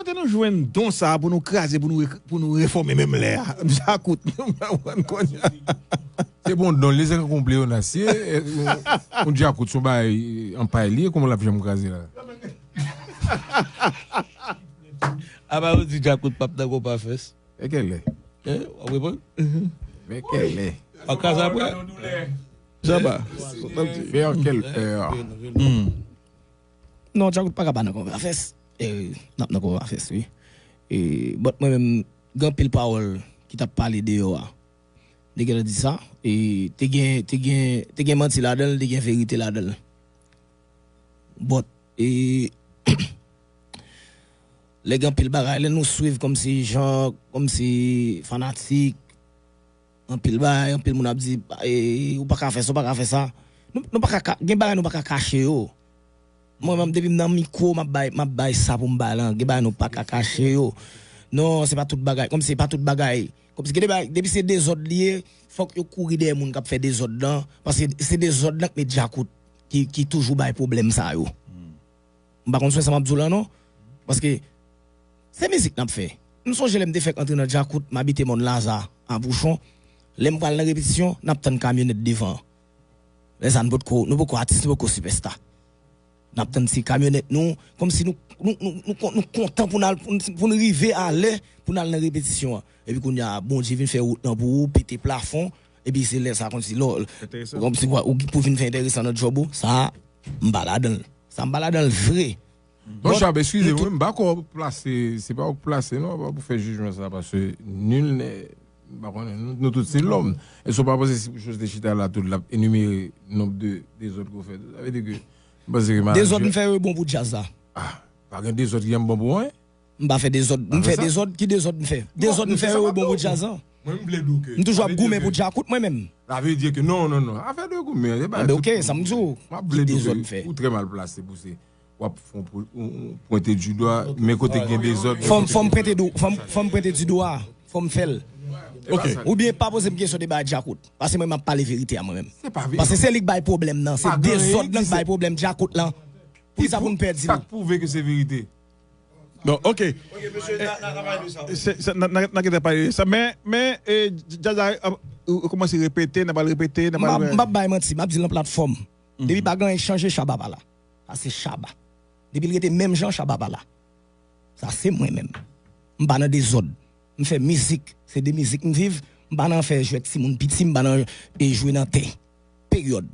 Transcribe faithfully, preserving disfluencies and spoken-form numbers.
Kote nou jwenn don sa a pou nou kraze, pou nou re- pou nou refòme menm lè a? Djakout, nou pa konprann kounye a. Se bon don, li se yon pleonasye, yon djakout, se yon bagay an pay li ye, kòman l ap janm kraze la? Apa yo di djakout p ap nan konpa fès? E kèlè? W ap reponn? Men kèlè? W ap kraze apre? Jaba. Vers quelle heure? Non, djakout pa ka pa nan konpa fès. N ap nan konpa fès, wi. But mwen menm, gen anpil pawòl ki t ap pale deyò a. Nèg yo di sa, e te gen, te gen, te gen manti ladan l, te gen verite ladan l. But, e, lè gen anpil bagay, lè nou swiv kòmsi jan, kòmsi fanatik, anpil bagay, anpil moun ap di, e, ou pa ka fè sa, ou pa ka fè sa. Nou, nou pa ka, gen bagay nou pa ka kache yo. Mwen menm, depi m nan mikwo, m ap bay, m ap bay sa pou m bay lan. Gen bagay nou pa ka kache yo. Non, se pa tout bagay. Kòmsi se pa tout bagay. Kòmsi gen de bagay, depi se dezòd li ye, fòk yo kouri dèyè moun k ap fè dezòd lan. Paske se dezòd lan k met djakout ki, ki toujou bay pwoblèm sa yo. M pa konn si w wè sa m ap di w lan non. Paske se mizik n ap fè. M sonje lè m te fèk antre nan djakout, m abite Mòn Laza, a Pouchon. Lè m pral nan repetisyon, n ap tann kamyonèt devan. Lè sa nou potko, nou poko atis, nou poko sipèsta. N ap tann ti kamyonèt nou, kòmsi nou, nou, nou, nou, nou kontan pou n al, pou n, pou n rive alè, pou n al nan repetisyon an. Epi kounye a, Bondye vin fè wout lan pou ou, pete plafon, epi se lè sa kòmsi lò, kòmsi ou pou vin fè enteresan nan djòb ou, sa, m pa ladan l. Sa, m pa ladan l vre. Bon, Chab, eskize mwen, m pa kwè w plase, se pa ou k plase non, pa pou fè jijman sa, paske nil ne, m pa konnen, nou, nou tout se lòm. Èske w pa panse si Pouchon te chita la tout, l ap enimere nonb de dezòd ke w fè? Sa vle di ke, m panse ke Dezòd m fè yo bon pou djaz la. Ah, pa gen dezòd ki janm bon pou anyen. M pa fè dezòd, m fè dezòd, ki dezòd m fè? Dezòd m fè yo bon pou djaz la. Mwen, m vle di w ke M toujou ap goumen pou djakout, mwen menm. Sa vle di ke non, non, non. Afè de goumen, se pa. Enben, ok, sa m di w. M ap vle di w ke ou trè mal plase pou se w ap fè yon pwente di dwa, men kote gen dezòd. Fò m, fò m pwente di, fò m, fò m pwente di dwa. Fò m fè l. Oubyen pa poze m kesyon de bagay djakout. Paske mwen, m ap pale verite a mwen menm. Paske se li k bay pwoblèm nan. Se dezòd lan k bay pwoblèm djakout lan. Poukisa pou n pè di l? Sa k pwouve ke se verite. Bon, ok. N a gentan pale de sa. Men, men, Djadja, ou kòmanse repete, n ap al repete, n ap al. M p ap bay manti, m ap di l nan platfòm. Depi pa gen anyen k chanje, Shabba pa la. Sa se Shabba. Depi l rete menm jan, Shabba pa la. Sa se mwen menm. M pa nan dezòd. M fè mizik. Se de mizik m viv. M pa nan fè jwèt timoun piti, m pa nan e jwe nan tè. Peryòd.